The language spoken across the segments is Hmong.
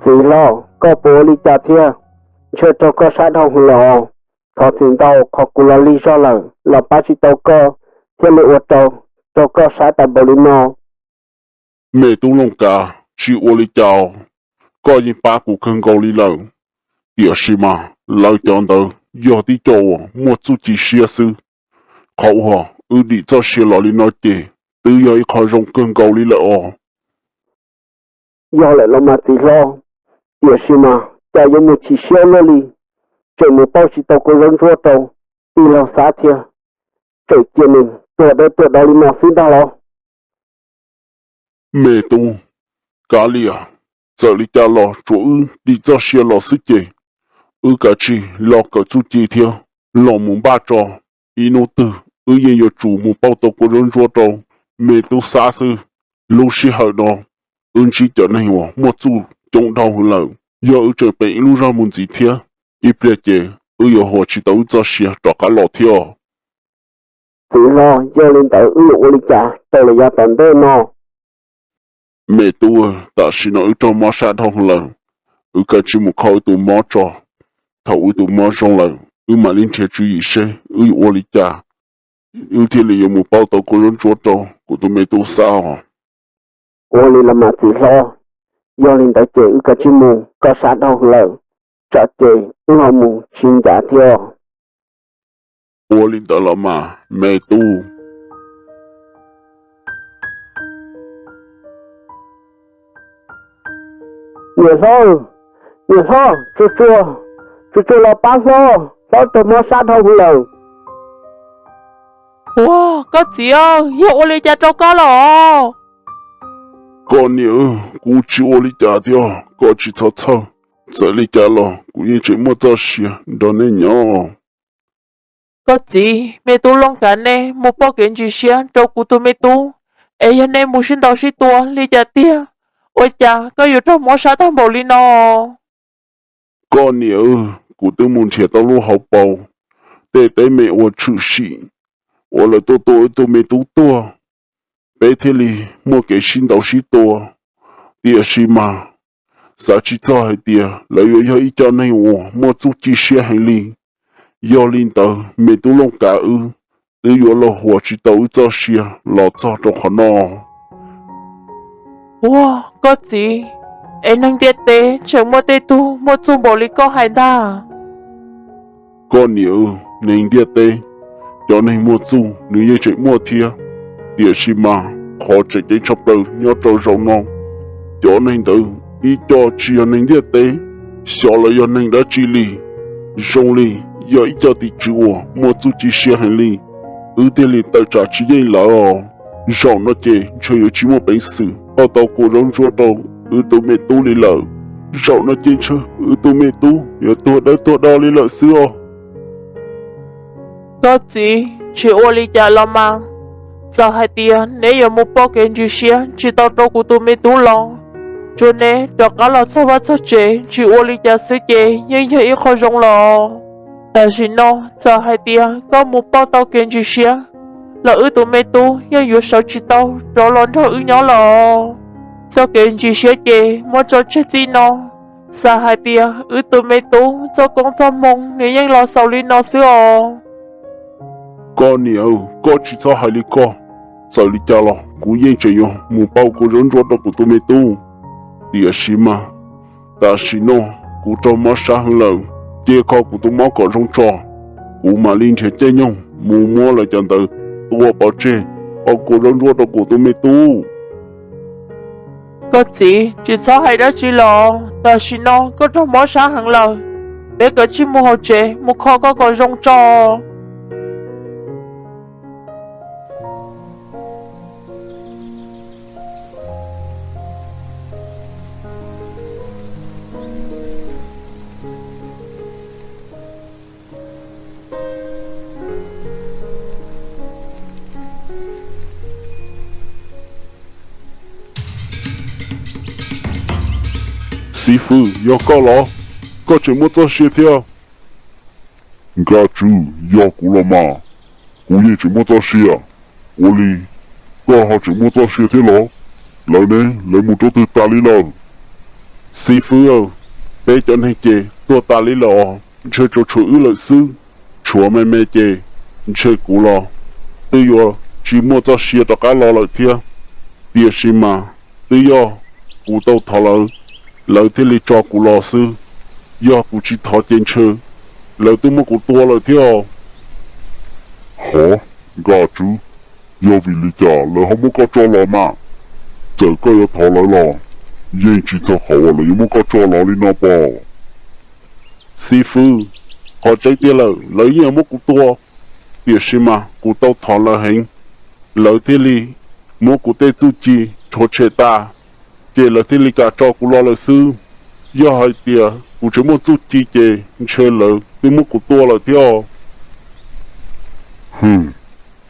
Txiv hlob, koj puas ua li cas thiab? Ntshe raug koj sab dhau hwv lawm os. Thov txim ntau qhov kuv los lig zog lawm los pab tsis tau koj thiaj li ua rau raug koj sab tag npaum li no. Me tub Looj Kav, tsis ua li cas, koj yeej pab kuv kawg nkaus li lawm. Tiam sis mas lawv cov ntawd yog tib co uas muaj txuj ci siab xwb. Qhov uas wb dim txoj sia los li no ces twb yog ib qho zoo kawg nkaus li lawm os. Yog lawm los mas txiv hlob, tiam sis mas cas yuav mus chim siab luaj li, tseem mus pauj tsis tau kua zaub ntsuab rau tij laug Xab thiab, tseem cia nws tuag dawb tuag do li no xwb ntag los? Me tub Kav Liam, txawm li cas los tsuav wb dim txoj sia los xwb ces wb kav tsij los kawm txuj ci thiab los mus npaj tso. Ib hnub twg wb yeej yuav tsum mus pauj tau kua zaub ntsuab rau me tub Xab xwb. Lub sij hawm no wb ntsib cov neeg uas muaj txuj coob dhau hwv lawm, yog wb tseem peem ib lub zog mus ntxiv thiab, ib pliag ces wb yuav huas tsis tau wb txoj sia rov qab los thiab. Txiv hlob, yog li ntawd wb yuav ua li cas rau lawm yav tom ntej no? Me tub, tam sim no wb raug mob sab dhau hwv lawm, wb kav tsij mus kho wb tus mob tso. Thaum wb tus mob zoo lawm wb mam li nrhiav tswv yim seb wb yuav ua li cas wb thiaj li yuav mus pauj tau kua zaub ntsuab rau kuv tus me tub Xab os. Ua li los mas txiv hlob, yog li ntawd ces wb kav tsij mus, koj sab dhau hwv lawm, tsam ces wb ho mus tsis ncav thiab. Ua li ntawd los mas me tub. Niam hlob, niam hlob, tsuag tsuag, tsuag tsuag los pab hlob, hlob raug mob sab dhau hwv lawm. Ua, koj txiv, yog ua li cas rau koj los? Koj niam, kuv tsis ua li cas thiab, koj tsis txhob txhawj. Txawm li cas los kuv yeej tseem muaj txoj sia nrog nej nyob. Koj txiv, me tub Looj Kav ne mus pauj kev ntsis siab rau kuv tus me tub, es yog nej mus sib ntaus sib tua li cas tiag, ua cas koj yuav raug mob sab tag npaum li no? Koj niam, kuv twb mus nrhiav tau lub hauv paus tej teeb meem uas tshwm sim uas lawv tuaj tua wb tus me tub tuag, peb thiaj li muaj kev sib ntaus sib tua. Tiam sis mas xav tsis txog hais tias lawv yuav yog ib co neeg uas muaj txuj ci siab heev li. Yog li ntawd me tub Looj Kav, wb twb yuav los huas tsis tau wb txoj sia los txog rau qhov no. Ua, koj txiv, es neeg ntiaj teb tseem muaj tej tug muaj txuj npaum li koj hais ntag. Koj niam, neeg ntiaj teb, cov neeg muaj txuj nws yeej tseem muaj thiab, tiam sis mas qhov tseem ceeb tshaj plaws nyob rau zaum no, cov neeg ntawd ib co tsis yog neeg ntiaj teb, xyov lawv yog neeg dab tsi li. Zoo li yog ib co tim tswv uas muaj txuj ci siab heev li, wb thiaj li tawm tsam tsis yeej lawv os. Zaum no ces ntshe yuav tsis muaj peev xwm pauj tau kua zaub ntsuab rau wb tus me tub li lawm. Zaum no ces ntshe wb tus me tub yuav tuag dawb tuag do li lawm xwb os. Koj txiv, tsis ua li cas los mas, txawm hais tias neb yuav mus pauj kev ntsis siab tsis tau rau kuv tus me tub los, tsuav neb rov qab los txog vaj txog tsev tsis ua li cas xwb ces yeej yog ib qho zoo los. Tam sim no txawm hais tias koj mus pauj tau kev ntsis siab los wb tus me tub yeej yuav sawv tsis tau rov los nrog wb nyob los. Txoj kev ntsis siab ces muab tso tseg txij no, xav hais tias wb tus me tub txoj koob txoj hmoo nws yeej los xaus li no xwb os. Koj niam, koj tsis txhob hais li koj, txawm li cas los kuv yeej tseem yuav mus pauj kua zaub ntsuab rau kuv tus me tub. Tiam sis mas tam sim no kuv raug mob sab heev lawm, cia kho kuv tus mob kom zoo tso, kuv mam li nrhiav caij nyoog mus muab lawv cov ntawd tua pov tseg pauj kua zaub ntsuab rau kuv tus me tub. Koj txiv, tsis txhob hais dab tsi los, tam sim no koj raug mob sab heev lawm, peb kav tsij mus hauv tsev mus kho koj kom zoo tso. Xib fwb, yog koj los? Koj tseem muaj txoj sia thiab? Nkaj Tswb, yog kuv los mas, kuv yeej tseem muaj txoj sia. Ua li, koj ho tseem muaj txoj sia thiab los? Lawv ne, lawv mus rau twg tas li lawm? Xib fwb, peb cov neeg ces tuag tas li lawm os, ntshe tsuas tshuav wb lawm xwb. Tshuav me me ces ntshe kuv los twb yuav tsis muaj txoj sia rov qab los lawm thiab. Tiam sis mas twb yog kuv tau thov lawv, lawv thiaj li tso kuv los xwb. Yog kuv tsis thov ces ntshe lawv twb muab kuv tua lawm thiab. Hov, Nkaj Tswb, yog vim li cas lawv ho muab koj tso los mas? Txawm koj yuav thov lawv los yeej tsis txog qhov uas lawv yuav muab koj tso los li no pom. Xib fwb, qhov tseeb tiag lawm lawv yeej yuav muab kuv tua, tiam sis mas kuv tau thov lawv heev, lawv thiaj li muab kuv tej txuj ci rhuav tshem tas, ces lawv thiaj li kam tso kuv los lawm xwb. Yog hais tias kuv tseem muaj txuj ci ces ntshe lawv twb muab kuv tua lawm thiab. Hwm,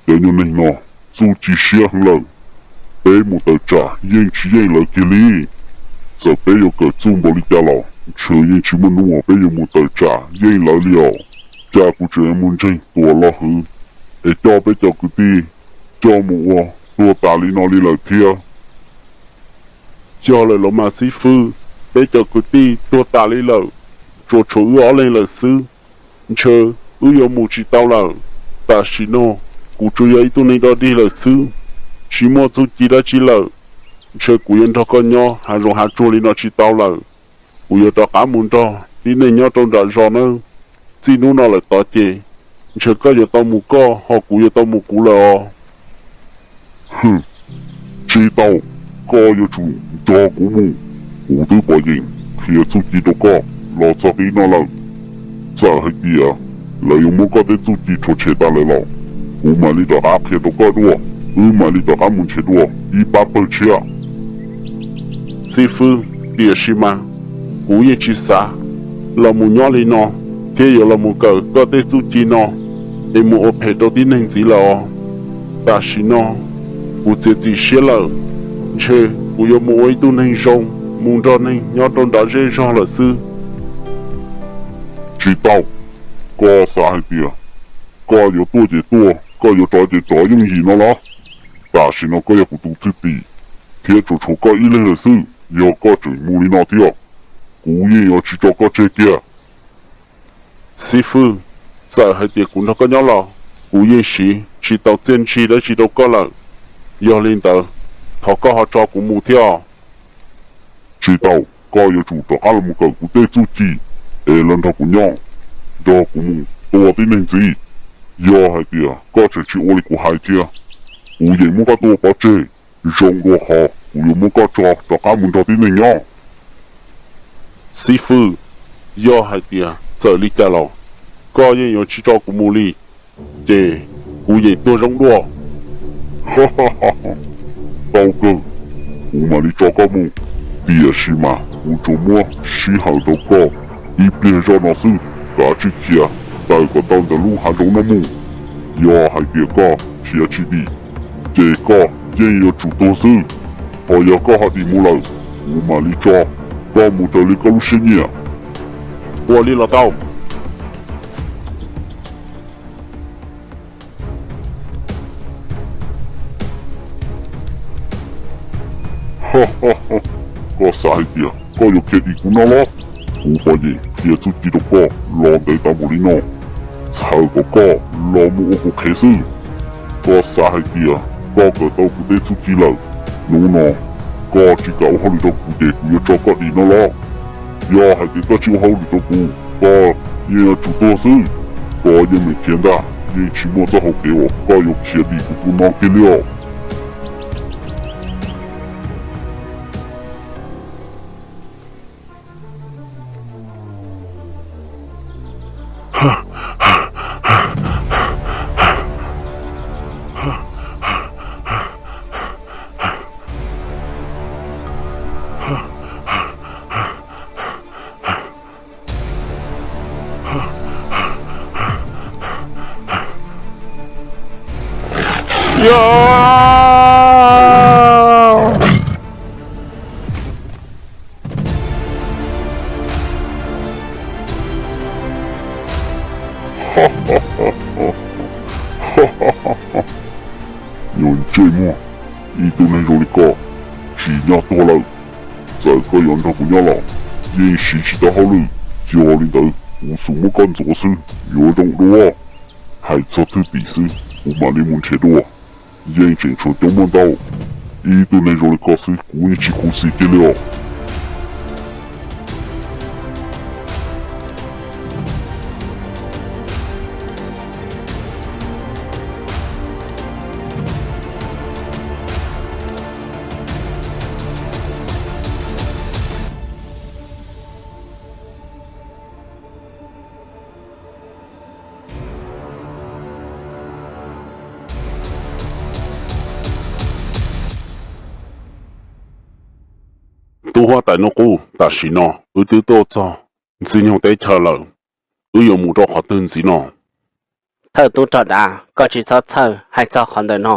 cov nyuag neeg no txuj ci siab heev lawm. Peb mus tawm tsam yeej tsis yeej lawv kiag li. Txawm peb yuav kawm txuj npaum li cas los ntshe yeej tsis muaj hnub uas peb yuav mus tawm tsam yeej lawv li os. Cas kuv tseem mus ntseeg Tuam Los Hwv es coj peb cov kwv tij coj mus ua tuag tas li no li lawm thiab. Yog lawm los mas xib fwb, peb cov kwv tij tuag tas li lawm, tsuas tshuav wb ob leeg lawm xwb. Ntshe wb yuav mus tsis tau lawm. Tam sim no kuv tsuas yog ib tug neeg dog dig lawm xwb, tsis muaj txuj ci dab tsi lawm. Ntshe kuv yuav nrog koj nyob hav zoov hav tsuag li no tsis tau lawm. Kuv yuav rov qab mus nrog tib neeg nyob rau nram zos nawb. Txij hnub no lawm tod ces ntshe koj yuav tau mus koj, ho kuv yuav tau mus kuv lawm os. Tsis tau, koj yuav tsum nrog kuv mus. Kuv twb pom yeem qhia txuj ci rau koj los txog qib no lawm. Txawm hais tias lawv yuav muab koj tej txuj ci rhuav tshem tas lawm los kuv mam li rov qab qhia rau koj dua. Wb mam li rov qab mus nrhiav dua ib pab pawg tshiab. Xib fwb, tiam sis mas kuv yeej tsis xav los mus nyob li no thiab yuav los mus kawm koj tej txuj ci no es mus ua phem rau tib neeg ntxiv lawm os. Tam sim no kuv txiav txim siab lawm, ntshe kuv yuav mus ua ib tug neeg zoo, mus nrog neeg nyob rau nram zej zog lawm xwb. Tsis tau, koj xav hais tias koj yuav tuaj ces tuaj, koj yuav rov ces rov yooj yim no los? Tam sim no koj yog kuv tus thwj tim thiab tsuas tshuav koj ib leeg lawm xwb. Yog koj tseem mus li no thiab, kuv yeej yuav tsis tso koj tseg kiag. Xib fwb, txawm hais tias kuv nrog koj nyob los kuv yeej siv tsis tau txiaj ntsig dab tsi rau koj lawm. Yog li ntawd, thov koj ho tso kuv mus thiab os. Tsis tau, koj yuav tsum rov qab los mus kawm kuv tej txuj ci es los nrog kuv nyob, nrog kuv mus tua tib neeg ntxiv. Yog hais tias koj tseem tsis ua li kuv hais thiab, kuv yeem muab koj tua pov tseg. Zoo dua qhov kuv yuav muab koj tso rov qab mus nrog tib neeg nyob. Xib fwb, yog hais tias txawm li cas los koj yeej yuav tsis tso kuv mus li, ces kuv yeem tuag zoo dua. Tau kawg, kuv mam li tso koj mus. Tiam sis mas kuv tsuas muab sij hawm rau koj ib pliag zoj no xwb, kav tsij khiav tawm kom tau ntawm lub hav zoov no mus. Yog hais tias koj khiav tsis dim, ces koj yeej yuav tsum tuag xwb. Ho yog koj ho dim mus lawm, kuv mam li tso koj mus raws li koj lub siab nyiam. Ua li los tau. Koj xav hais tias koj yuav khiav dim kuv no los? Kuv pom yeem qhia txuj ci rau koj los ntev tas npaum li no, txhawm kom koj los mus ua kuv qhev xwb. Koj xav hais tias koj kawm tau kuv tej txuj ci lawm, hnub no koj tsis kam ua hauj lwm rau kuv ces kuv yuav tso koj dim no los? Yog hais tias koj tsis ua hauj lwm rau kuv, koj yeej yuav tsum tuag xwb. Koj yeej meem khiav ntag, yeej tsis muaj txoj hau kev uas koj yuav khiav dim kuv tus no kiag li os. Nyuag ntsej muag, ib tug neeg zoo li koj tsis nyob tuag lawm. Txawm koj yuav nrog kuv nyob los yeej siv tsis tau hauj lwm. Yog li ntawd kuv xub muab koj ntxuav xwb, yuav zoo dua. Hais txog thwj tim xwb kuv mam li mus nrhiav dua. Yeej tseem tshuav coob muaj ntau, ib tug neeg zoo li koj xwb kuv yeej tsis khuv xim kiag li os. Tub huab tais Nub Qub, tam sim no wb twb tuaj txog Ntxwg Nyoog teb chaws lawm, wb yuav mus rau qhov twg ntxiv no? Thawj tub rog dav, koj tsis txhob txhawj hais txog qhov ntawm no,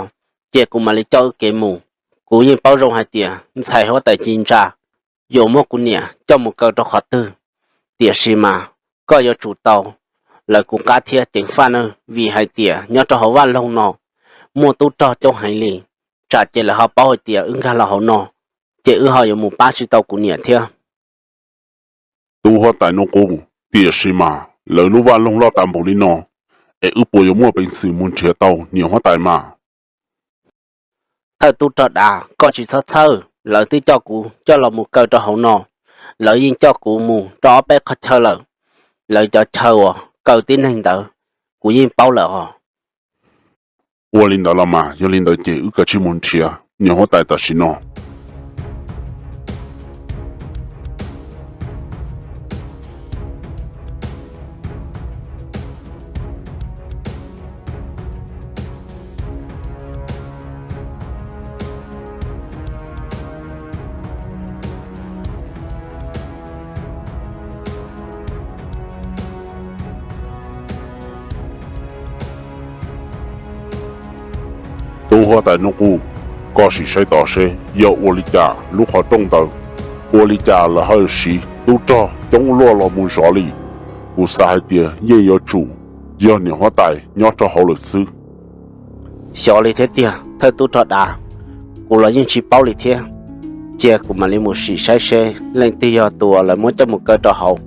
cia kuv mam li coj wb kev mus. Kuv yeej paub zoo hais tias ntxhais huab tais Ci Ntsa yuav muab kuv niam coj mus kaw rau qhov twg, tiam sis mas koj yuav tsum tau lawv kuv qab thiab ceev faj na, vim hais tias nyob rau hauv vaj loog no muaj tub rog coob heev li, tsam ces lawv ho paub hais tias wb nkag los hauv no, ces wb ho yuav mus pab tsis tau kuv niam thiab. Tub huab tais Nub Qub, tiam sis mas lawv lub vaj loog loj tas npaum li no, es wb puas yuav muaj peev xwm mus nrhiav tau niam huab tais mas? Thawj tub rog dav, koj tsis txhob txhawj, lawv twb coj kuv coj los mus kaw rau hauv no, lawv yeej coj kuv mus rau ob peb qhov chaw lawm. Lawv cov chaw uas kaw tib neeg ntawd kuv yeej paub lawm os. Ua li ntawd los mas, yog li ntawd ces wb kav tsij mus nrhiav niam huab tais tam sim no. Tub huab tais Nub Qub, koj sim saib tod seb yog ua li cas lub qhov rooj ntawd, ua li cas lawv ho siv tub rog coob luaj los mus zov li. Kuv xav hais tias yeej yuav tsum yog niam huab tais nyob rau hauv lawm xwb. Xyov li thiab tiag thawj tub rog dav, kuv los yeej tsis paub li thiab. Cia kuv mam li mus sim saib seb leej twg yog tus uas lawv muab coj mus kaw rau hauv.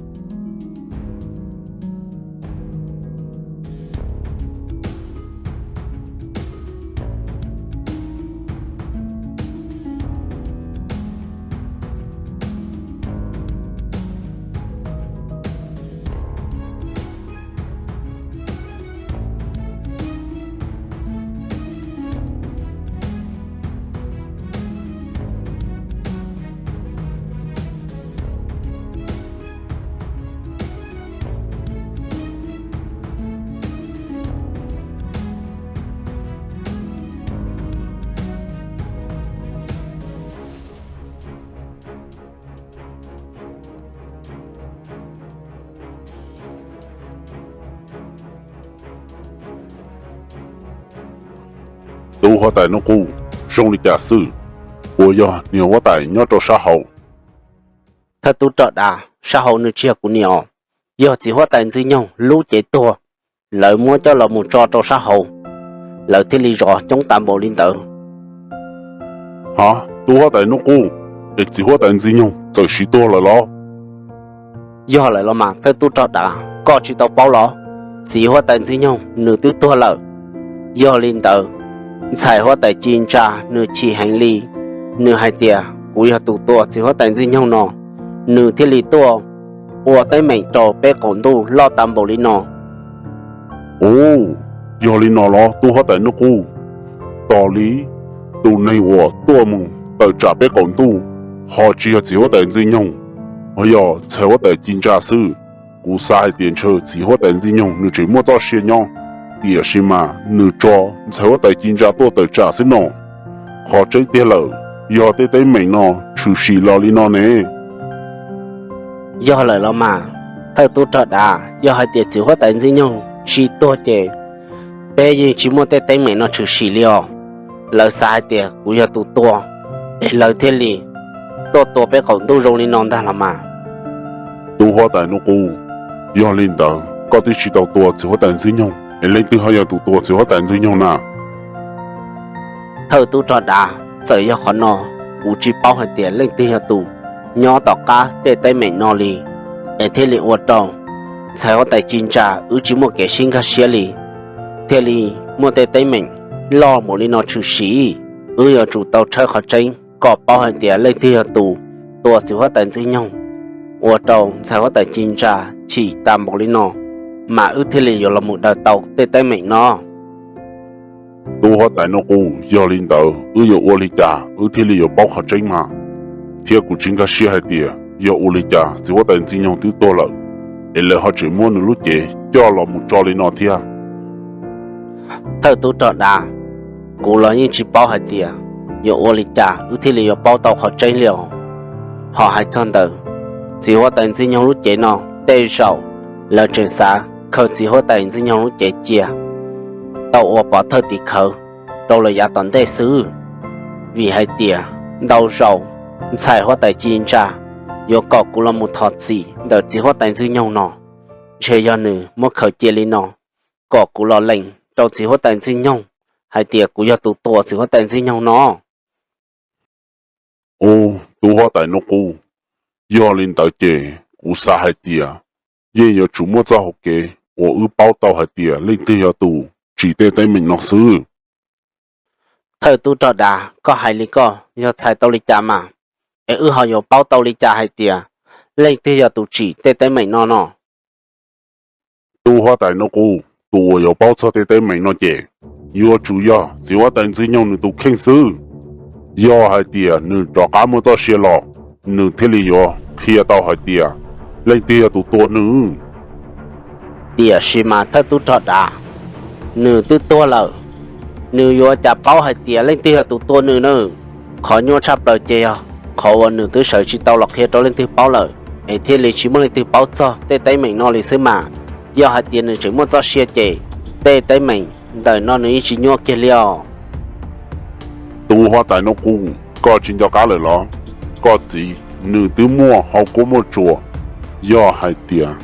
Tub huab tais Nub Qub, zoo li cas xwb? Puas yog niam huab tais nyob rau sab hauv? Thawj tub rog dav, sab hauv nws tsis yog kuv niam os, yog txiv huab tais Ntxwg Nyoog lub cev tuag, lawv muab coj los mus tso rau sab hauv, lawv thiaj li zov coob tas npaum li ntawd. Ha, tub huab tais Nub Qub, es txiv huab tais Ntxwg Nyoog txawm siv tuag lawm los? Yog lawm los mas thawj tub rog dav, koj tsis tau paub los? Txiv huab tais Ntxwg Nyoog nws twb tuag lawm. Yog li ntawd, ntxhais huab tais Ci Ntsa nws chim heev li, nws hais tias kuv yog tus tua txiv huab tais Ntxwg Nyoog no, nws thiaj li tuaj ua teeb meem rau peb qaum ntuj loj tas npaum li no. Ub, yog li no los tub huab tais Nub Qub, tos li tus neeg uas tuaj mus tawm tsam peb qaum ntuj ho tsis yog txiv huab tais Ntxwg Nyoog, ho yog ntxhais huab tais Ci Ntsa xwb. Kuv xav hais tias ntshe txiv huab tais Ntxwg Nyoog nws tseem muaj txoj sia nyob, tiam sis mas nws tso ntxhais huab tais Ci Ntsa tuaj tawm tsam xwb no. Qhov tseeb tiag lawm, yog tej teeb meem no tshwm sim los li no ne. Yog lawm los mas, thawj tub rog dav, yog hais tias txiv huab tais Ntxwg Nyoog tsis tuag ces peb yeej tsis muaj tej teeb meem no tshwm sim li os. Lawv xav hais tias kuv yog tus tua, es lawv thiaj li tuaj tua peb qaum ntuj zoo li no ntag los mas. Tub huab tais Nub Qub, yog li ntawd koj twb tsis tau tua txiv huab tais Ntxwg Nyoog, es leej twg ho yog tus tua txiv huab tais Ntxwg Nyoog na? Thawj tub rog dav, txawm yog qhov no kuv tsis paub hais tias leej twg yog tus nyob tom qab tej teeb meem no li, es thiaj li ua rau ntxhais huab tais ci ntsa wb tsis muaj kev sib nkag siab li, thiaj li muaj tej teeb meem loj npaum li no tshwm sim. Wb yuav tsum tau tshawb qhov tseeb kom paub hais tias leej twg yog tus tua txiv huab tais Ntxwg Nyoog, ua rau ntxhais huab tais ci ntsa chim tas npaum li no, mas wb thiaj li yuav los mus daws tau tej teeb meem no. Tub huab tais Nuj Qub, yog li ntawd wb yuav ua li cas wb thiaj li yuav paub qhov tseeb mas? Thiab kuv tsis nkag siab hais tias yog ua li cas txiv huab tais Ntxwg Nyoog twb tuag lawm, es lawv ho tseem muab nws lub cev coj los mus tso li no thiab. Thawj tub rog dav, kuv los yeej tsis paub hais tias yuav ua li cas wb thiaj li yuav paub tau qhov tseeb li os. Ho hais txog ntawm txiv huab tais Ntxwg Nyoog lub cev no, tej zaum lawv tseem xav khaws txiv huab tais Ntxwg Nyoog lub cev cia tau ua pov thawj tim khawv rau lawv yav tom ntej xwb. Vim hais tias ntau zaus ntxhais huab tais ci ntsa yuav kom kuv los mus thov txim ntawm txiv huab tais Ntxwg Nyoog no, ntshe yog nws muab khaws cia li no, kom kuv los lees rau txiv huab tais Ntxwg Nyoog hais tias kuv yog tus tua txiv huab tais Ntxwg Nyoog no. Ub, tub huab tais Nuj Qub, yog li ntawd ces kuv xav hais tias yeej yuav tsum muaj txoj hauv kev uas wb paub tau hais tias leej twg yog tus tsim tej teeb meem no xwb. Thawj tub rog dav, koj hais li koj yog txhais tau li cas mas, es wb ho yuav paub tau li cas hais tias leej twg yog tus tsim tej teeb meem no no? Tub huab tais Nuj Qub, tus uas yuav paub txog tej teeb meem no ces yuav tsum yog txiv huab tais Ntxwg Nyoog nws tus kheej xwb. Yog hais tias nws rov qab muaj txoj sia los, nws thiaj li yuav qhia tau hais tias leej twg yog tus tua nws. Tiam sis mas thawj tub rog dav, nws twb tuag lawm, nws yuav cas paub hais tias leej twg yog tus tua nws na. Qhov nyuaj tshaj plaws ces yog qhov uas nws twb sawv tsis tau los qhia rau leej twg paub lawm, es thiaj li tsis muaj leej twg paub txog tej teeb meem no li xwb mas. Yog hais tias nws tseem muaj txoj sia ces tej teeb meem ntawm no nws yeej tsis nyuaj kiag li os. Tub huab tais Nuj Qub, koj tsis nco qab lawm los? Koj txiv nws twb muaj hau kuab muaj tshuaj. Yog hais tias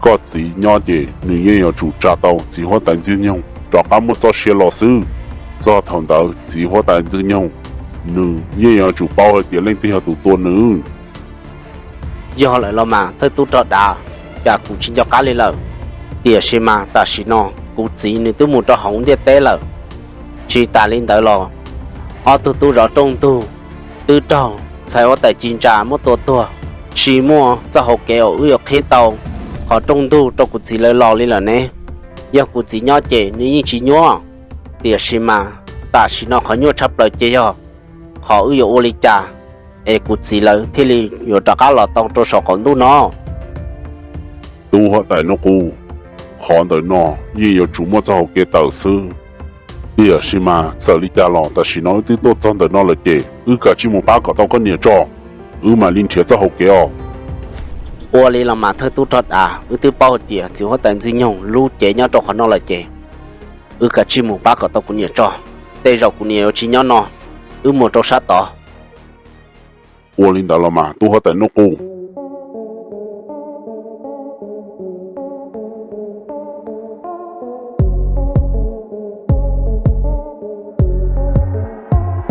koj txiv nyob ces nws yeej yuav tsum tsa tau txiv huab tais Ntxwg Nyoog rov qab muaj txoj sia los xwb. Txog thaum ntawd txiv huab tais Ntxwg Nyoog nws yeej yuav tsum paub hais tias leej twg yog tus tua nws. Yog lawm los mas thawj tub rog dav, cas kuv tsis nco qab li lawm. Tiam sis mas tam sim no kuv txiv nws twb mus rau hauv ntiaj teb lawm. Tsis tas li ntawd los ob tug tub zov rooj ntug twb raug ntxhais huab tais ci ntsa muab tua tuag, tsis muaj txoj hauv kev uas wb yuav qhib tau qhov rooj ntug rau kuv txiv lawv los li lawm ne. Yog kuv txiv nyob ces nws yeej tsis nyuaj. Tiam sis mas tam sim no qhov nyuaj tshaj plaws ces yog qhov wb yuav ua li cas es kuv txiv lawv thiaj li yuav rov qab los tau rau saum qaum ntuj no. Tub huab tais Nuj Qub, qhov ntawm no yeej yuav tsum muaj txoj hauv kev tawm xwb. Tiam sis mas txawm li cas los tam sim no wb twb tuaj txog ntawm no lawm ces wb kav tsij mus pab kom tau koj niam tso, wb mam li nrhiav txoj hauv kev os. Ua li los mas thawj tub rog dav, wb twb paub hais tias txiv huab tais Ntxwg Nyoog lub cev nyob rau qhov no lawm ces wb kav tsij mus pab kom tau kuv niam tso. Tej zaum kuv niam yuav tsis nyob no, wb mus rau sab tod. Ua li ntawd los mas tub huab tais Nuj Qub,